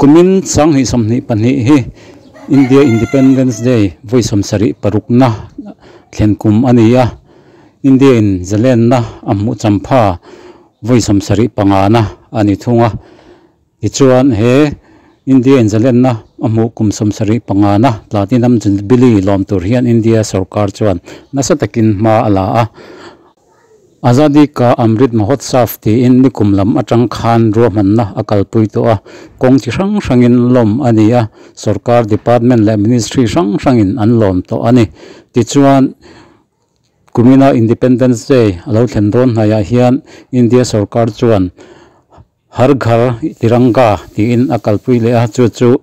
Kumin 2022 hi India Independence Day vawi 76 na thlen kum a ni a, India in zalenna a hmuh champha vawi 75 na a ni thung a. Tichuan he India in zalenna a hmuh kum 75 na Platinum Jubilee lawm tur hian India sorkar chuan nasa takin hma a la a. Azadi Ka Amrit Mahotsav tiin nikum lam atang khan ruahmanna a kalpui tawh a, kawng chi hrang hrangin lawm a ni a, sorkar department leh ministry hrang hrangin an lawm tawh a ni. Tichuan kumina Independence Day a lo thlen dawn hnaiah hian India sorkar chuan Har Ghar Tiranga tiin a kalpui leh a, chu chu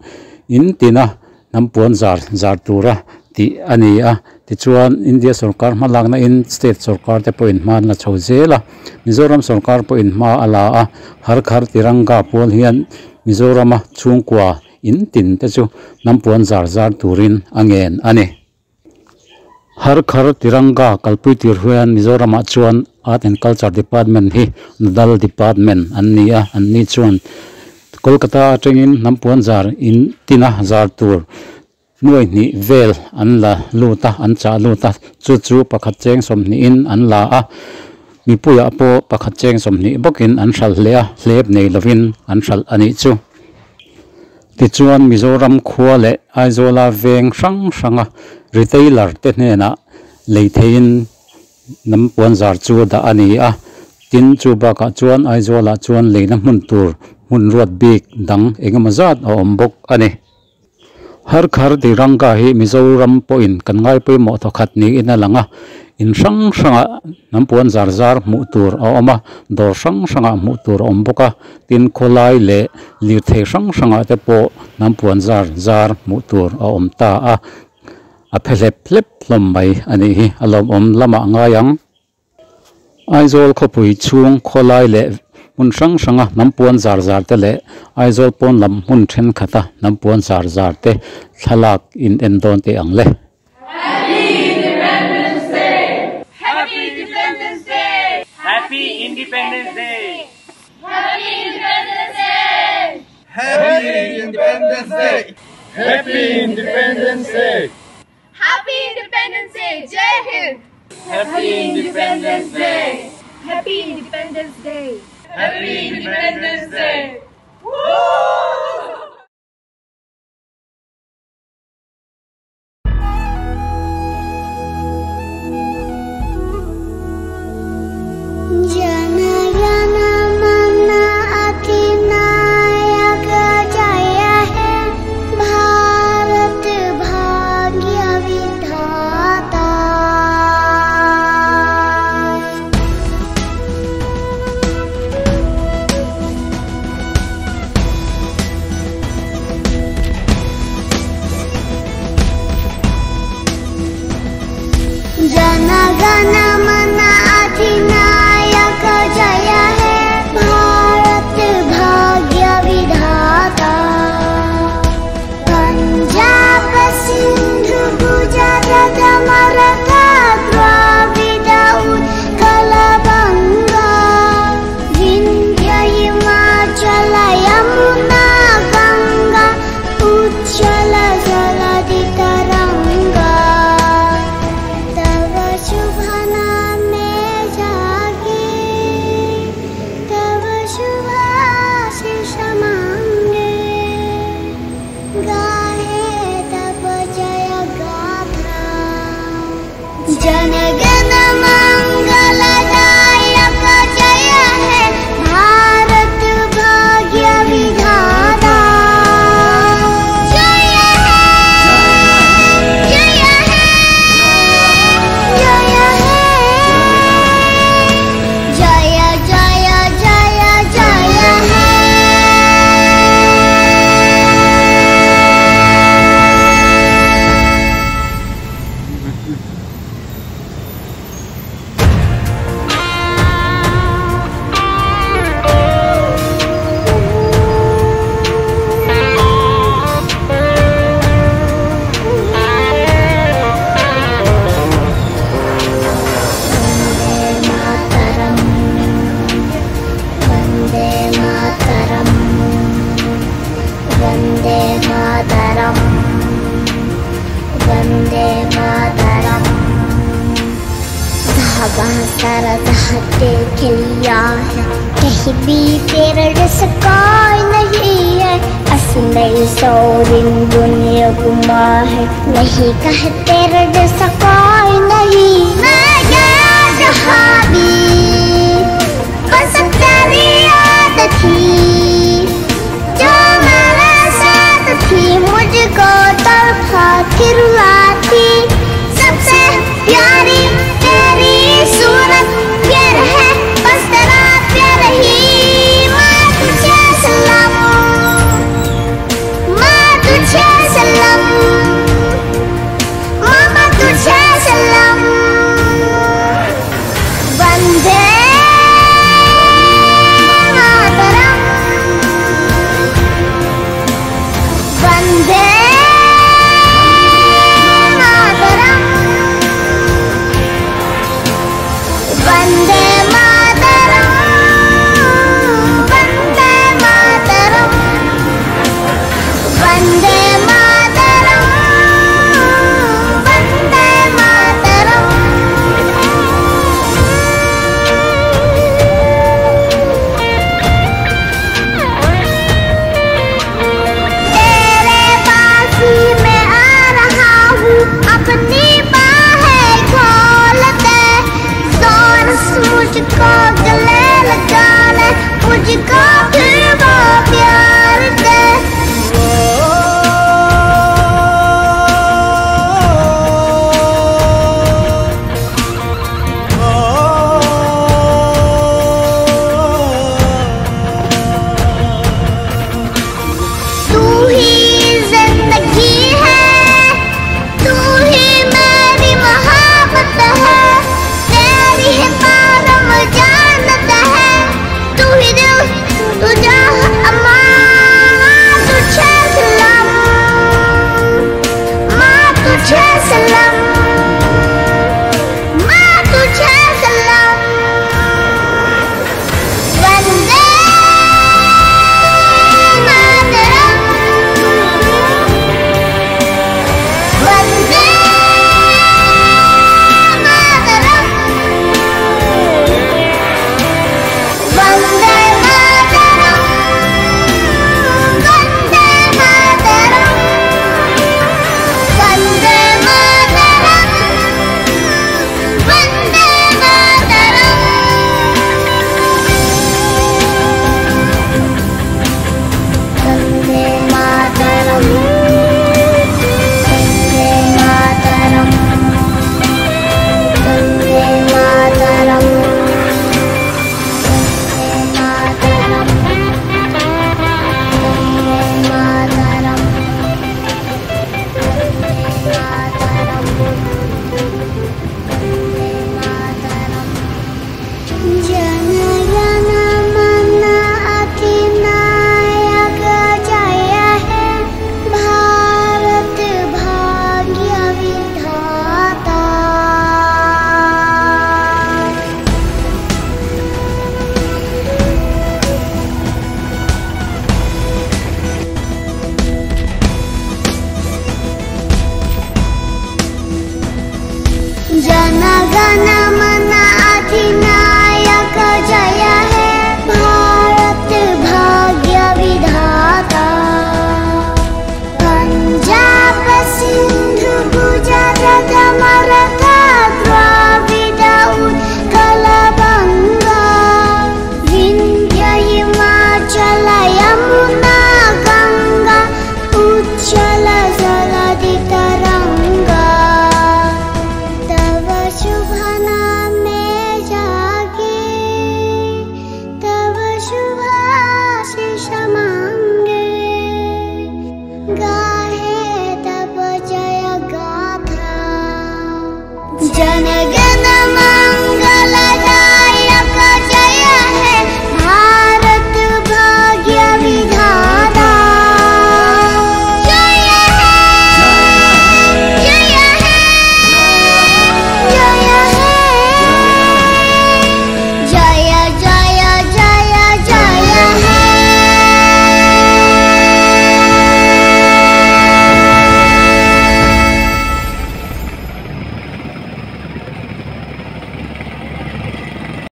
in tina hnam puan zar zar tura tih a ni a. Tichuan India sorkar hma lakna in state sorkar te pawhin hma an la chho zel a, Mizoram sorkar pawhin hma a la a, Har Ghar Tiranga pual hian Mizorama chhungkua in tin te chu hnam puan zar zar turin a ngen a ni. Har Ghar Tiranga kalpui tir hian Mizoramah chuan Art and Culture Department hi nodal department an ni a, an ni chuan Kolkata atangin hnam puan zar in tina zar tur nuai hnih vel an la lut a, an chah lut a, chu chu pakhat cheng 20 in an la a, mipuiah pawh pakhat cheng 20 bawkin an hralh hle a, hlep nei lovin an hralh a nih chu. Tichuan Mizoram khua leh Aizawla veng hrang hranga retailer te hnenah lei theiin hnam puan zar chu dah a ni a, tin chu bakah chuan Aizawlah chuan leina hmun tur hmun ruat bik dang engemaw zat a awm bawk a ni. Har Ghar Tiranga hi Mizoram pawhin kan ngai pawimawh thawkhat niin a lang a, in hrang hrangah hnam puan zar zar hmuh tur a awm a, dawr hrang hrangah hmuh tur a awm bawk a, tin khawlai leh lirthei hrang hrangah te pawh hnam puan zar zar hmuh tur a awm ta a, a phe hlep hlep hlawm mai a nih hi, a lawmawm lamah ngai ang. Aizawl khawpui chhung khawlai leh hmun hrang hranga hnam puan zar zar te leh Aizawl pawn lam hmun thenkhat a hnam puan zar zar te thlalak in en dawn teh ang le. Happy Independence Day! Happy Independence Day! Happy Independence Day! Happy Independence Day! Happy Independence Day! Happy Independence Day! Happy Independence Day! Jai Hind! Happy Independence Day! Happy Independence Day! Happy Independence Day! Woo! Jana Gana Mana Adhinayak Jaya He Bharat Bhagya Vidhata. Jana Gana Mana Adhinayak Jaya He Bharat Bhagya Vidhata. Punjab Sindhu Gujarat Maratha Dravida Utkal Banga Vindhya Himachal Yamuna Ganga Uchchal Jaladi Taranga. तव शुभ नामे जागे तव शुभ आशीष मांगे गाहे तव जय गाथा। जन गण मंगलदायक जय हे भारत भाग्य विधाता। जय हे जय हे जय हे जय जय जय जय हे। Vande Mataram Vande Mataram Vande Mataram Vande Mataram. जहाँ वहाँ सारा जहाँ देख लिया है, कहीं भी तेरा जैसा कोई नहीं है। असमय सौ दिन दुनिया घुमा है, नहीं कहे तेरा जैसा कोई नहीं। मैं गया जहाँ भी, बस तेरी याद थी।